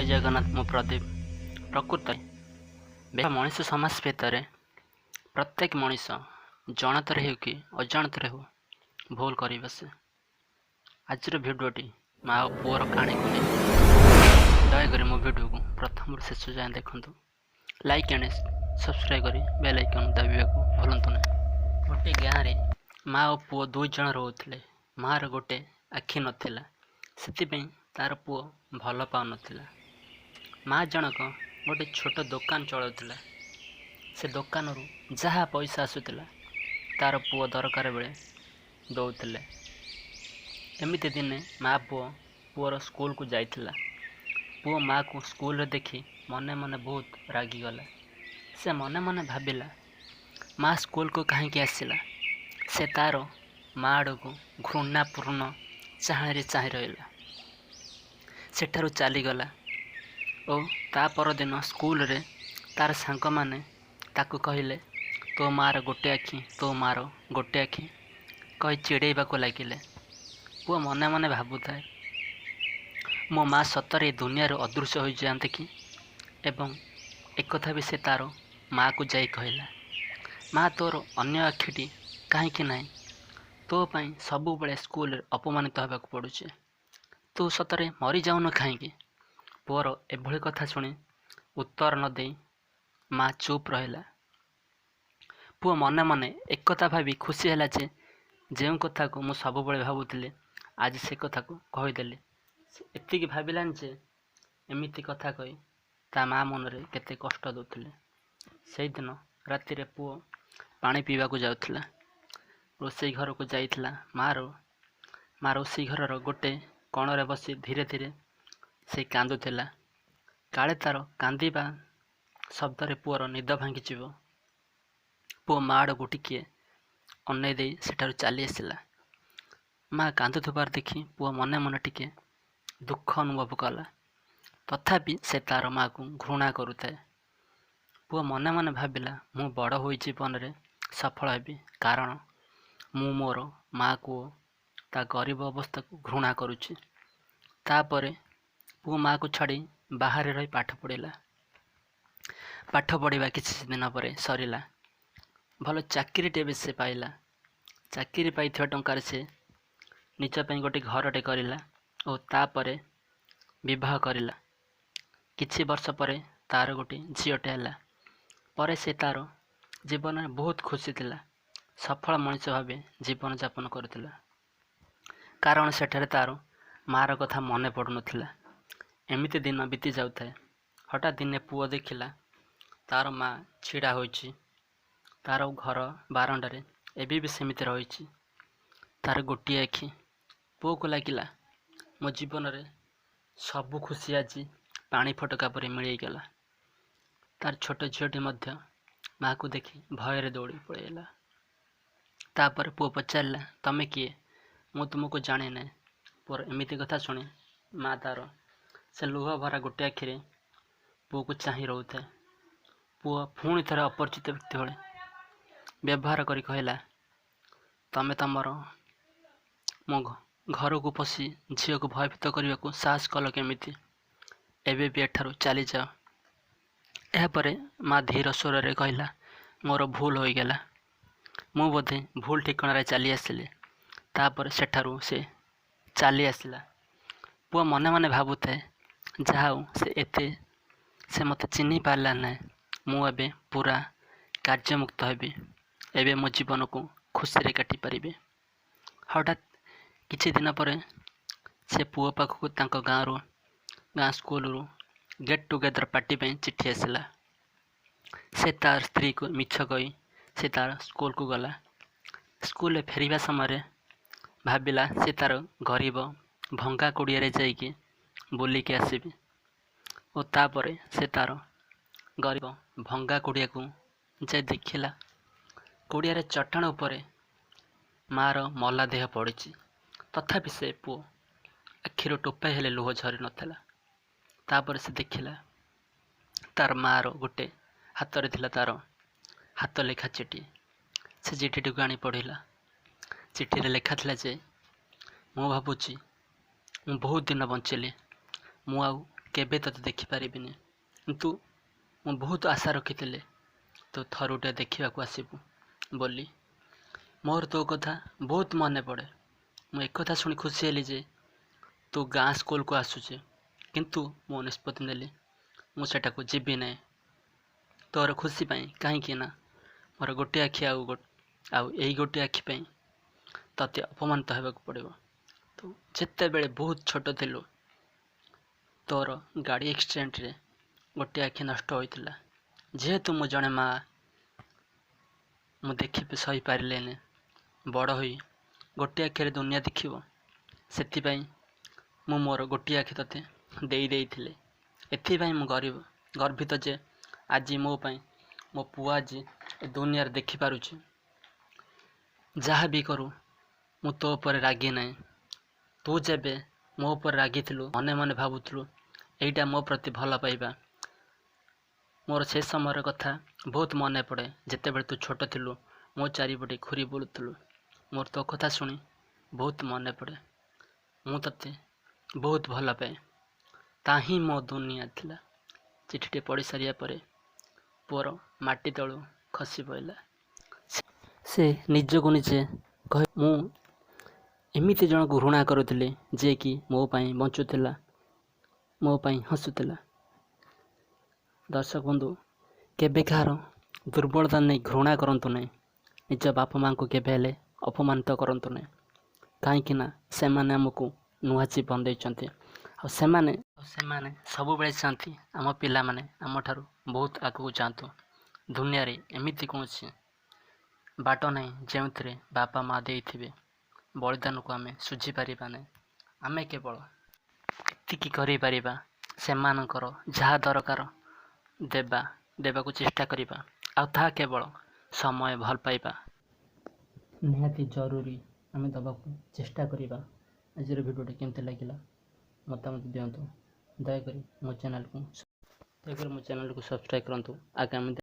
ଜୟ ଜଗନ୍ନାଥ। ମୁଁ ପ୍ରଦୀପ। ପ୍ରକୃତରେ ମଣିଷ ସମାଜ ଭିତରେ ପ୍ରତ୍ୟେକ ମଣିଷ ଜଣାତରେ ହେଉ କି ଅଜାଣତରେ ହେଉ, ଭୁଲ କରି ବସେ। ଆଜିର ଭିଡ଼ିଓଟି ମା ଓ ପୁଅର କାହାଣୀକୁ ନେଇ। ଦୟାକରି ମୋ ଭିଡ଼ିଓକୁ ପ୍ରଥମରୁ ଶେଷ ଯାଏଁ ଦେଖନ୍ତୁ। ଲାଇକ୍ ଆଣ୍ଡ ସବସ୍କ୍ରାଇବ୍ କରି ବେଲ୍ ଆଇକନ୍ ଦାବିବାକୁ ଭୁଲନ୍ତୁ ନାହିଁ। ଗୋଟେ ଗାଁରେ ମା ଓ ପୁଅ ଦୁଇ ଜଣ ରହୁଥିଲେ। ମାଆର ଗୋଟେ ଆଖି ନଥିଲା, ସେଥିପାଇଁ ତାର ପୁଅ ଭଲ ପାଉନଥିଲା। ମା ଜଣକ ଗୋଟେ ଛୋଟ ଦୋକାନ ଚଳାଉଥିଲା। ସେ ଦୋକାନରୁ ଯାହା ପଇସା ଆସୁଥିଲା, ତାର ପୁଅ ଦରକାର ବେଳେ ଦେଉଥିଲେ। ଏମିତି ଦିନେ ମା ପୁଅ ପୁଅର ସ୍କୁଲକୁ ଯାଇଥିଲା। ପୁଅ ମାଆକୁ ସ୍କୁଲରେ ଦେଖି ମନେ ମନେ ବହୁତ ରାଗିଗଲା। ସେ ମନେ ମନେ ଭାବିଲା, ମା ସ୍କୁଲକୁ କାହିଁକି ଆସିଲା? ସେ ତାର ମା ଆଡ଼କୁ ଘୃଣାପୂର୍ଣ୍ଣ ଚାହାଣିରେ ଚାହିଁ ରହିଲା। ସେଠାରୁ ଚାଲିଗଲା ଓ ତା ପରଦିନ ସ୍କୁଲରେ ତାର ସାଙ୍ଗମାନେ ତାକୁ କହିଲେ, "ତୋ ମାଆର ଗୋଟେ ଆଖି, ତୋ ମାଆର ଗୋଟେ ଆଖି" କହି ଚିଡ଼େଇବାକୁ ଲାଗିଲେ। ପୁଅ ମନେ ମନେ ଭାବୁଥାଏ, ମୋ ମା ସତରେ ଏ ଦୁନିଆରୁ ଅଦୃଶ୍ୟ ହୋଇଯାଆନ୍ତେ କି? ଏବଂ ଏକଥା ବି ସେ ତାର ମାଆକୁ ଯାଇ କହିଲା, "ମା, ତୋର ଅନ୍ୟ ଆଖିଟି କାହିଁକି ନାହିଁ? ତୋ ପାଇଁ ସବୁବେଳେ ସ୍କୁଲରେ ଅପମାନିତ ହେବାକୁ ପଡ଼ୁଛି। ତୁ ସତରେ ମରିଯାଉନୁ କାହିଁକି?" ପୁଅର ଏଭଳି କଥା ଶୁଣି ଉତ୍ତର ନ ଦେଇ ମା ଚୁପ୍ ରହିଲା। ପୁଅ ମନେ ମନେ ଏକଥା ଭାବି ଖୁସି ହେଲା ଯେ ଯେଉଁ କଥାକୁ ମୁଁ ସବୁବେଳେ ଭାବୁଥିଲି, ଆଜି ସେ କଥାକୁ କହିଦେଲି। ସେ ଏତିକି ଭାବିଲାନି ଯେ ଏମିତି କଥା କହି ତା ମା ମନରେ କେତେ କଷ୍ଟ ଦେଉଥିଲେ। ସେଇଦିନ ରାତିରେ ପୁଅ ପାଣି ପିଇବାକୁ ଯାଉଥିଲା। ରୋଷେଇ ଘରକୁ ଯାଇଥିଲା। ମା ରୋଷେଇ ଘରର ଗୋଟେ କଣରେ ବସି ଧୀରେ ଧୀରେ ସେ କାନ୍ଦୁଥିଲା। କାଳେ ତାର କାନ୍ଦିବା ଶବ୍ଦରେ ପୁଅର ନିଦ ଭାଙ୍ଗିଯିବ, ପୁଅ ମା ଆଡ଼କୁ ଟିକିଏ ଅନେଇ ଦେଇ ସେଠାରୁ ଚାଲି ଆସିଲା। ମା କାନ୍ଦୁଥିବାର ଦେଖି ପୁଅ ମନେ ମନେ ଟିକେ ଦୁଃଖ ଅନୁଭବ କଲା। ତଥାପି ସେ ତାର ମାଆକୁ ଘୃଣା କରୁଥାଏ। ପୁଅ ମନେ ମନେ ଭାବିଲା, ମୁଁ ବଡ଼ ହୋଇ ଜୀବନରେ ସଫଳ ହେବି, କାରଣ ମୁଁ ମୋର ମାଆକୁ ଓ ତା ଗରିବ ଅବସ୍ଥାକୁ ଘୃଣା କରୁଛି। ତାପରେ ପୁଅ ମାଆକୁ ଛାଡ଼ି ବାହାରେ ରହି ପାଠ ପଢ଼ିଲା। ପାଠ ପଢ଼ିବା କିଛି ଦିନ ପରେ ସରିଲା। ଭଲ ଚାକିରିଟିଏ ବି ସେ ପାଇଲା। ଚାକିରି ପାଇଥିବା ଟଙ୍କାରେ ସେ ନିଜ ପାଇଁ ଗୋଟେ ଘରଟେ କରିଲା ଓ ତାପରେ ବିବାହ କରିଲା। କିଛି ବର୍ଷ ପରେ ତାର ଗୋଟେ ଝିଅଟେ ହେଲା। ପରେ ସେ ତାର ଜୀବନରେ ବହୁତ ଖୁସି ଥିଲା। ସଫଳ ମଣିଷ ଭାବେ ଜୀବନଯାପନ କରୁଥିଲା, କାରଣ ସେଠାରେ ତାର ମାଆର କଥା ମନେ ପଡ଼ୁନଥିଲା। ଏମିତି ଦିନ ବିତି ଯାଉଥାଏ। ହଠାତ୍ ଦିନେ ପୁଅ ଦେଖିଲା, ତାର ମା ଛିଡ଼ା ହୋଇଛି ତାର ଘର ବାରଣ୍ଡାରେ। ଏବେ ବି ସେମିତି ରହିଛି ତାର ଗୋଟିଏ ଆଖି। ପୁଅକୁ ଲାଗିଲା, ମୋ ଜୀବନରେ ସବୁ ଖୁସି ଆଜି ପାଣି ଫୋଟକା ପରି ମିଳେଇଗଲା। ତାର ଛୋଟ ଝିଅଟି ମଧ୍ୟ ମାଆକୁ ଦେଖି ଭୟରେ ଦୌଡ଼ି ପଳେଇଲା। ତାପରେ ପୁଅ ପଚାରିଲା, "ତମେ କିଏ? ମୁଁ ତୁମକୁ ଜାଣେ ନାହିଁ।" ପୁଅର ଏମିତି କଥା ଶୁଣି ମା ତାର ସେ ଲୁହ ଭରା ଗୋଟେ ଆଖିରେ ପୁଅକୁ ଚାହିଁ ରହୁଥାଏ। ପୁଅ ପୁଣି ଥରେ ଅପରିଚିତ ବ୍ୟକ୍ତି ଭଳି ବ୍ୟବହାର କରି କହିଲା, "ତମେ ତମର ମୋ ଘରକୁ ପଶି ଝିଅକୁ ଭୟଭୀତ କରିବାକୁ ସାହସ କଲ କେମିତି? ଏବେ ବି ଏଠାରୁ ଚାଲିଯାଅ।" ଏହାପରେ ମା ଧୀର ସ୍ୱରରେ କହିଲା, "ମୋର ଭୁଲ ହୋଇଗଲା। ମୁଁ ବୋଧେ ଭୁଲ ଠିକଣାରେ ଚାଲି ଆସିଲି।" ତାପରେ ସେଠାରୁ ସେ ଚାଲି ଆସିଲା। ପୁଅ ମନେ ମନେ ଭାବୁଥାଏ, ଯାହା ହଉ, ସେ ଏତେ ସେ ମୋତେ ଚିହ୍ନି ପାରିଲା ନାହିଁ। ମୁଁ ଏବେ ପୁରା କାର୍ଯ୍ୟମୁକ୍ତ ହେବି। ଏବେ ମୋ ଜୀବନକୁ ଖୁସିରେ କାଟିପାରିବି। ହଠାତ୍ କିଛି ଦିନ ପରେ ସେ ପୁଅ ପାଖକୁ ତାଙ୍କ ଗାଁ ସ୍କୁଲରୁ ଗେଟ୍ ଟୁଗେଦର ପାର୍ଟି ପାଇଁ ଚିଠି ଆସିଲା। ସେ ତାର ସ୍ତ୍ରୀକୁ ମିଛ କହି ସେ ତାର ସ୍କୁଲକୁ ଗଲା। ସ୍କୁଲରେ ଫେରିବା ସମୟରେ ଭାବିଲା, ସେ ତାର ଗରିବ ଭଙ୍ଗା କୁଡ଼ିଆରେ ଯାଇକି ବୁଲିକି ଆସିବି ଓ ତାପରେ ସେ ତାର ଗରିବ ଭଙ୍ଗା କୁଡ଼ିଆକୁ ଯାଇ ଦେଖିଲା, କୁଡ଼ିଆରେ ଚଟାଣ ଉପରେ ମାଆର ମଲା ଦେହ ପଡ଼ିଛି। ତଥାପି ସେ ପୁଅ ଆଖିରୁ ଟୋପାଏ ହେଲେ ଲୁହ ଝରି ନଥିଲା। ତାପରେ ସେ ଦେଖିଲା, ତାର ମାଆର ଗୋଟେ ହାତରେ ଥିଲା ତାର ହାତ ଲେଖା ଚିଠି। ସେ ଚିଠିଟିକୁ ଆଣି ପଢ଼ିଲା। ଚିଠିରେ ଲେଖା ଥିଲା ଯେ ମୁଁ ଭାବୁଛି ମୁଁ ବହୁତ ଦିନ ବଞ୍ଚିଲି। ମୁଁ ଆଉ କେବେ ତୋତେ ଦେଖିପାରିବିନି, କିନ୍ତୁ ମୁଁ ବହୁତ ଆଶା ରଖିଥିଲି ତୁ ଥରୁଟେ ଦେଖିବାକୁ ଆସିବୁ ବୋଲି। ମୋର ତୋ କଥା ବହୁତ ମନେ ପଡ଼େ। ମୁଁ ଏକଥା ଶୁଣି ଖୁସି ହେଲି ଯେ ତୁ ଗାଁ ସ୍କୁଲକୁ ଆସୁଛୁ, କିନ୍ତୁ ମୁଁ ନିଷ୍ପତ୍ତି ନେଲି ମୁଁ ସେଠାକୁ ଯିବି ନାହିଁ ତୋର ଖୁସି ପାଇଁ। କାହିଁକି ନା ମୋର ଗୋଟିଏ ଆଖି ଆଉ ଏଇ ଗୋଟିଏ ଆଖି ପାଇଁ ତୋତେ ଅପମାନିତ ହେବାକୁ ପଡ଼ିବ। ତୁ ଯେତେବେଳେ ବହୁତ ଛୋଟ ଥିଲୁ, ତୋର ଗାଡ଼ି ଆକ୍ସିଡେଣ୍ଟରେ ଗୋଟିଏ ଆଖି ନଷ୍ଟ ହୋଇଥିଲା। ଯେହେତୁ ମୁଁ ଜଣେ ମା, ମୁଁ ଦେଖି ସହିପାରିଲିନି ବଡ଼ ହୋଇ ଗୋଟିଏ ଆଖିରେ ଦୁନିଆ ଦେଖିବ। ସେଥିପାଇଁ ମୁଁ ମୋର ଗୋଟିଏ ଆଖି ତୋତେ ଦେଇ ଦେଇଥିଲି। ଏଥିପାଇଁ ମୁଁ ଗରିବ ଗର୍ବିତ ଯେ ଆଜି ମୋ ପାଇଁ ମୋ ପୁଅ ଆଜି ଏ ଦୁନିଆରେ ଦେଖିପାରୁଛି। ଯାହା ବି କରୁ, ମୁଁ ତୋ ଉପରେ ରାଗି ନାହିଁ। ତୁ ଯେବେ ମୋ ଉପରେ ରାଗିଥିଲୁ, ମନେ ମନେ ଭାବୁଥିଲୁ ଏଇଟା ମୋ ପ୍ରତି ଭଲ ପାଇବା। ମୋର ସେ ସମୟର କଥା ବହୁତ ମନେ ପଡ଼େ, ଯେତେବେଳେ ତୁ ଛୋଟ ଥିଲୁ, ମୋ ଚାରିପଟେ ଘୁରି ବୁଲୁଥିଲୁ। ମୋର ତୋ କଥା ଶୁଣି ବହୁତ ମନେ ପଡ଼େ। ମୁଁ ତୋତେ ବହୁତ ଭଲ ପାଏ, ତା ହିଁ ମୋ ଦୁନିଆ ଥିଲା। ଚିଠିଟି ପଢ଼ି ସାରିବା ପରେ ପୁଅର ମାଟି ତଳୁ ଖସି ପଡ଼ିଲା। ସେ ନିଜକୁ ନିଜେ କହେ, ମୁଁ ଏମିତି ଜଣକୁ ଘୃଣା କରୁଥିଲି ଯିଏକି ମୋ ପାଇଁ ବଞ୍ଚୁଥିଲା, ମୋ ପାଇଁ ହସୁଥିଲା। ଦର୍ଶକ ବନ୍ଧୁ, କେବେ କାହାର ଦୁର୍ବଳତା ନେଇ ଘୃଣା କରନ୍ତୁ ନାହିଁ। ନିଜ ବାପା ମାଆଙ୍କୁ କେବେ ହେଲେ ଅପମାନିତ କରନ୍ତୁ ନାହିଁ, କାହିଁକି ନା ସେମାନେ ଆମକୁ ନୂଆ ଜୀବନ ଦେଇଛନ୍ତି ଆଉ ସେମାନେ ସବୁବେଳେ ଚାହାନ୍ତି ଆମ ପିଲାମାନେ ଆମଠାରୁ ବହୁତ ଆଗକୁ ଯାଆନ୍ତୁ। ଦୁନିଆରେ ଏମିତି କୌଣସି ବାଟ ନାହିଁ ଯେଉଁଥିରେ ବାପା ମା' ଦେଇଥିବେ ବଳିଦାନକୁ ଆମେ ଶୁଝିପାରିବା ନାହିଁ। ଆମେ କେବଳ ଏତିକି କରିପାରିବା, ସେମାନଙ୍କର ଯାହା ଦରକାର ଦେବାକୁ ଚେଷ୍ଟା କରିବା ଆଉ ତାହା କେବଳ ସମୟ, ଭଲ ପାଇବା ନିହାତି ଜରୁରୀ, ଆମେ ଦେବାକୁ ଚେଷ୍ଟା କରିବା। ଆଜିର ଭିଡ଼ିଓଟି କେମିତି ଲାଗିଲା, ମତାମତ ଦିଅନ୍ତୁ। ଦୟାକରି ମୋ ଚ୍ୟାନେଲକୁ ସବସ୍କ୍ରାଇବ୍ କରନ୍ତୁ। ଆଗାମୀ